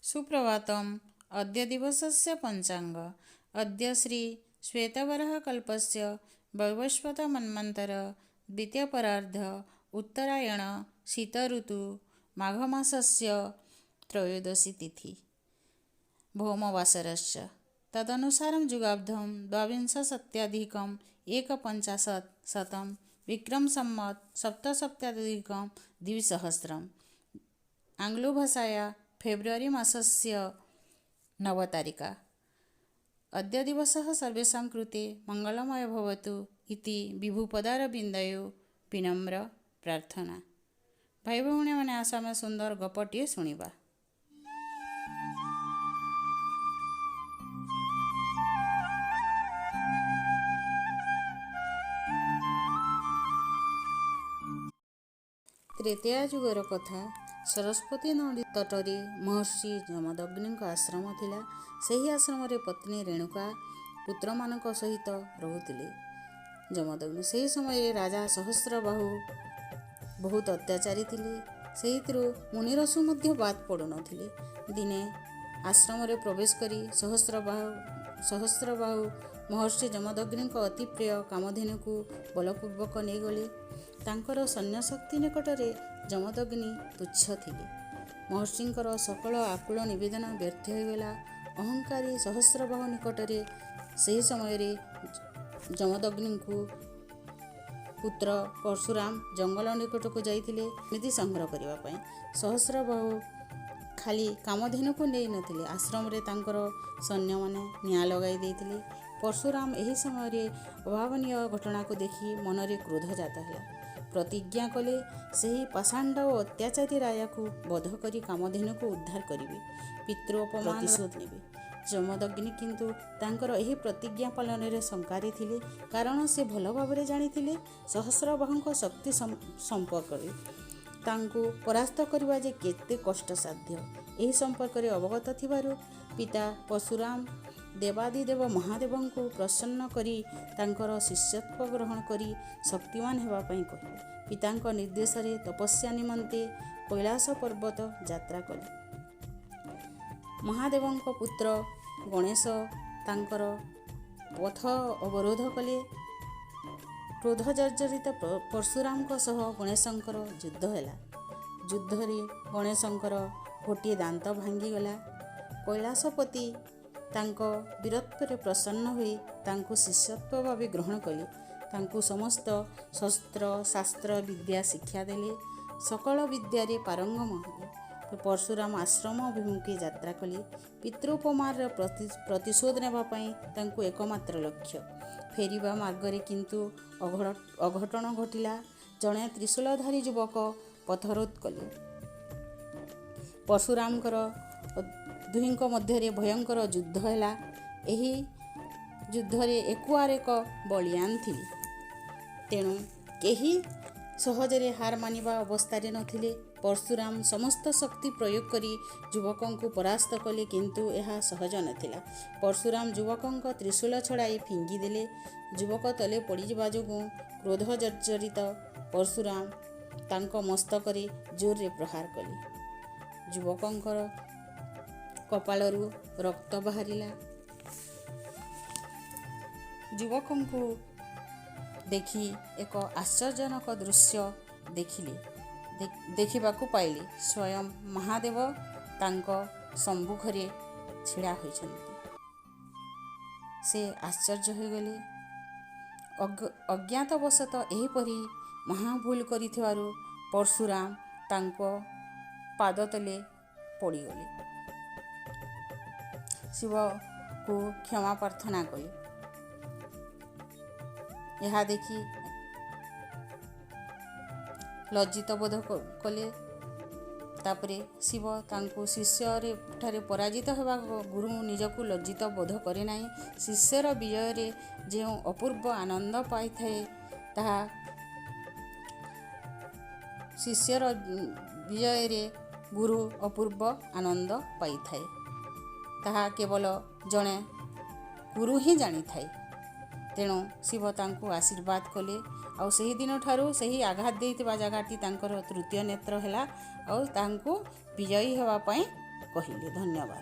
ସୁପ୍ରଭାତମ୍। ଅଦ୍ୟ ଦିବସସ୍ୟ ପଞ୍ଚାଙ୍ଗ। ଅଦ୍ୟ ଶ୍ରୀ ଶ୍ୱେତବରହ କଳ୍ପସ୍ୟ ବୈବସ୍ୱତ ମନ୍ବନ୍ତର ଦ୍ୱିତୀୟ ପରାର୍ଦ୍ଧ ଉତ୍ତରାୟଣ ଶୀତ ଋତୁ ମାଘ ମାସସ୍ୟ ତ୍ରୟୋଦଶୀ ତିଥି ଭୌମବାସରସ୍ୟ ତଦନୁସାରं ଯୁଗାବ୍ଦं ଦ୍ୱାବିଂଶତ୍ୟଧିକम् ଏକପଞ୍ଚାଶତ୍ ଶତम् ବିକ୍ରମ ସମ୍ବତ୍ ସପ୍ତସପ୍ତାଧିକं ଦ୍ୱିସହସ୍ରम् ଆଙ୍ଗ୍ଲୋ ଭାଷାୟା ଫେବୃଆରୀ ମାସସ୍ୟ 9 ତାରିଖ। ଅଦ୍ୟ ଦିବସः ସର୍ବେଷାं କୃତେ ମଙ୍ଗଳମୟ ଭବତୁ ଇତି ବିଭୁପଦାରବିନ୍ଦୟୋ ବିନମ୍ର ପ୍ରାର୍ଥନା। ଭାଇ ଭଉଣୀମାନେ, ଆସ ଆମେ ସୁନ୍ଦର ଗପଟିଏ ଶୁଣିବା। ତ୍ରେତୟା ଯୁଗର କଥା। ସରସ୍ୱତୀ ନଦୀ ତଟରେ ମହର୍ଷି ଯମଦଗ୍ନିଙ୍କ ଆଶ୍ରମ ଥିଲା। ସେହି ଆଶ୍ରମରେ ପତ୍ନୀ ରେଣୁକା ପୁତ୍ରମାନଙ୍କ ସହିତ ରହୁଥିଲେ ଯମଦଗ୍ନି। ସେହି ସମୟରେ ରାଜା ସହସ୍ରବାହୁ ବହୁତ ଅତ୍ୟାଚାରୀ ଥିଲେ। ସେଇଥିରୁ ମୁନିଋଷି ମଧ୍ୟ ବାଦ ପଡ଼ୁନଥିଲେ। ଦିନେ ଆଶ୍ରମରେ ପ୍ରବେଶ କରି ସହସ୍ରବାହୁ ମହର୍ଷି ଯମଦଗ୍ନିଙ୍କ ଅତି ପ୍ରିୟ କାମଧେନୁକୁ ବଳପୂର୍ବକ ନେଇଗଲେ। ତାଙ୍କର ସୈନ୍ୟଶକ୍ତି ନିକଟରେ ଯମଦଗ୍ନି ତୁଚ୍ଛ ଥିଲେ। ମହର୍ଷିଙ୍କର ସକଳ ଆକୁଳ ନିବେଦନ ବ୍ୟର୍ଥ ହୋଇଗଲା। ଅହଙ୍କାରୀ ସହସ୍ରବାହୁ ନିକଟରେ ସେହି ସମୟରେ ଯମଦଗ୍ନିଙ୍କୁ ପୁତ୍ର ପରଶୁରାମ ଜଙ୍ଗଲ ନିକଟକୁ ଯାଇଥିଲେ ନିଧି ସଂଗ୍ରହ କରିବା ପାଇଁ। ସହସ୍ରବାହୁ ଖାଲି କାମଧେନୁକୁ ନେଇନଥିଲେ, ଆଶ୍ରମରେ ତାଙ୍କର ସୈନ୍ୟମାନେ ନିଆଁ ଲଗାଇ ଦେଇଥିଲେ। ପରଶୁରାମ ଏହି ସମୟରେ ଅଭାବନୀୟ ଘଟଣାକୁ ଦେଖି ମନରେ କ୍ରୋଧ ଜାତ ହେଲା। ପ୍ରତିଜ୍ଞା କଲେ ସେହି ପାଷାଣ୍ଡ ଓ ଅତ୍ୟାଚାରୀ ରାଜାକୁ ବଧ କରି କାମଧେନୁକୁ ଉଦ୍ଧାର କରିବେ, ପିତୃ ଅପମାନ ପ୍ରତିଶୋଧ ନେବେ। ଯମଦଗ୍ନି କିନ୍ତୁ ତାଙ୍କର ଏହି ପ୍ରତିଜ୍ଞା ପାଳନରେ ଶଙ୍କାରେ ଥିଲେ, କାରଣ ସେ ଭଲ ଭାବରେ ଜାଣିଥିଲେ ସହସ୍ରବାହୁଙ୍କ ଶକ୍ତି ସମ୍ପର୍କରେ। ତାଙ୍କୁ ପରାସ୍ତ କରିବା ଯେ କେତେ କଷ୍ଟସାଧ୍ୟ, ଏହି ସମ୍ପର୍କରେ ଅବଗତ ଥିବାରୁ ପିତା ପରଶୁରାମ ଦେବାଦିଦେବ ମହାଦେବଙ୍କୁ ପ୍ରସନ୍ନ କରି ତାଙ୍କର ଶିଷ୍ୟତ୍ୱ ଗ୍ରହଣ କରି ଶକ୍ତିମାନ ହେବା ପାଇଁ କହିଲେ। ପିତାଙ୍କ ନିର୍ଦ୍ଦେଶରେ ତପସ୍ୟା ନିମନ୍ତେ କୈଳାସ ପର୍ବତ ଯାତ୍ରା କଲେ। ମହାଦେବଙ୍କ ପୁତ୍ର ଗଣେଶ ତାଙ୍କର ପଥ ଅବରୋଧ କଲେ। କ୍ରୋଧ ଜର୍ଜରିତ ପରଶୁରାମଙ୍କ ସହ ଗଣେଶଙ୍କର ଯୁଦ୍ଧ ହେଲା। ଯୁଦ୍ଧରେ ଗଣେଶଙ୍କର ଗୋଟିଏ ଦାନ୍ତ ଭାଙ୍ଗିଗଲା। କୈଳାସପତି ତାଙ୍କ ବୀରତ୍ୱରେ ପ୍ରସନ୍ନ ହୋଇ ତାଙ୍କୁ ଶିଷ୍ୟତ୍ୱ ଭାବେ ଗ୍ରହଣ କଲେ। ତାଙ୍କୁ ସମସ୍ତ ଶସ୍ତ୍ର ଶାସ୍ତ୍ର ବିଦ୍ୟା ଶିକ୍ଷା ଦେଲେ। ସକଳ ବିଦ୍ୟାରେ ପାରଙ୍ଗମ ହେଲେ। ପରଶୁରାମ ଆଶ୍ରମ ଅଭିମୁଖେ ଯାତ୍ରା କଲେ। ପିତୃପମାରର ପ୍ରତିଶୋଧ ନେବା ପାଇଁ ତାଙ୍କୁ ଏକମାତ୍ର ଲକ୍ଷ୍ୟ। ଫେରିବା ମାର୍ଗରେ କିନ୍ତୁ ଅଘଟଣ ଘଟିଲା। ଜଣେ ତ୍ରିଶୂଳଧାରୀ ଯୁବକ ପଥରୋଧ କଲେ। ପରଶୁରାମଙ୍କର ଦୁହିଁଙ୍କ ମଧ୍ୟରେ ଭୟଙ୍କର ଯୁଦ୍ଧ ହେଲା। ଏହି ଯୁଦ୍ଧରେ ଏକୁ ଆରେକ ବଳିଆନ ଥିଲେ, ତେଣୁ କେହି ସହଜରେ ହାର ମାନିବା ଅବସ୍ଥାରେ ନଥିଲେ। ପରଶୁରାମ ସମସ୍ତ ଶକ୍ତି ପ୍ରୟୋଗ କରି ଯୁବକଙ୍କୁ ପରାସ୍ତ କଲେ, କିନ୍ତୁ ଏହା ସହଜ ନଥିଲା। ପରଶୁରାମ ଯୁବକଙ୍କ ତ୍ରିଶୂଳ ଛଡ଼ାଇ ଫିଙ୍ଗିଦେଲେ। ଯୁବକ ତଳେ ପଡ଼ିଯିବା ଯୋଗୁଁ କ୍ରୋଧ ଜର୍ଜରିତ ପରଶୁରାମ ତାଙ୍କ ମସ୍ତକରେ ଜୋରରେ ପ୍ରହାର କଲେ। ଯୁବକଙ୍କର କପାଳରୁ ରକ୍ତ ବାହାରିଲା। ଯୁବକଙ୍କୁ ଦେଖି ଏକ ଆଶ୍ଚର୍ଯ୍ୟଜନକ ଦୃଶ୍ୟ ଦେଖିବାକୁ ପାଇଲେ। ସ୍ୱୟଂ ମହାଦେବ ତାଙ୍କ ସମ୍ମୁଖରେ ଛିଡ଼ା ହୋଇଛନ୍ତି। ସେ ଆଶ୍ଚର୍ଯ୍ୟ ହୋଇଗଲେ। ଅଜ୍ଞାତବଶତଃ ଏହିପରି ମହାଭୁଲ କରିଥିବାରୁ ପରଶୁରାମ ତାଙ୍କ ପାଦ ତଳେ ପଡ଼ିଗଲେ। ଶିବକୁ କ୍ଷମା ପ୍ରାର୍ଥନା କଲେ। ଏହା ଦେଖି ଲଜ୍ଜିତ ବୋଧ କଲେ। ତାପରେ ଶିବ ତାଙ୍କୁ ଶିଷ୍ୟରେ ଠାରେ ପରାଜିତ ହେବା ଗୁରୁ ନିଜକୁ ଲଜ୍ଜିତ ବୋଧ କରେ ନାହିଁ। ଶିଷ୍ୟର ବିଜୟରେ ଯେଉଁ ଅପୂର୍ବ ଆନନ୍ଦ ପାଇଥାଏ, ତାହା ଶିଷ୍ୟର ବିଜୟରେ ଗୁରୁ ଅପୂର୍ବ ଆନନ୍ଦ ପାଇଥାଏ, ତାହା କେବଳ ଜଣେ ଗୁରୁ ହିଁ ଜାଣିଥାଏ। ତେଣୁ ଶିବ ତାଙ୍କୁ ଆଶୀର୍ବାଦ କଲେ। ଆଉ ସେହି ଦିନଠାରୁ ସେହି ଆଘାତ ଦେଇଥିବା ଜାଗାଟି ତାଙ୍କର ତୃତୀୟ ନେତ୍ର ହେଲା ଆଉ ତାଙ୍କୁ ବିଜୟୀ ହେବା ପାଇଁ କହିଲେ। ଧନ୍ୟବାଦ।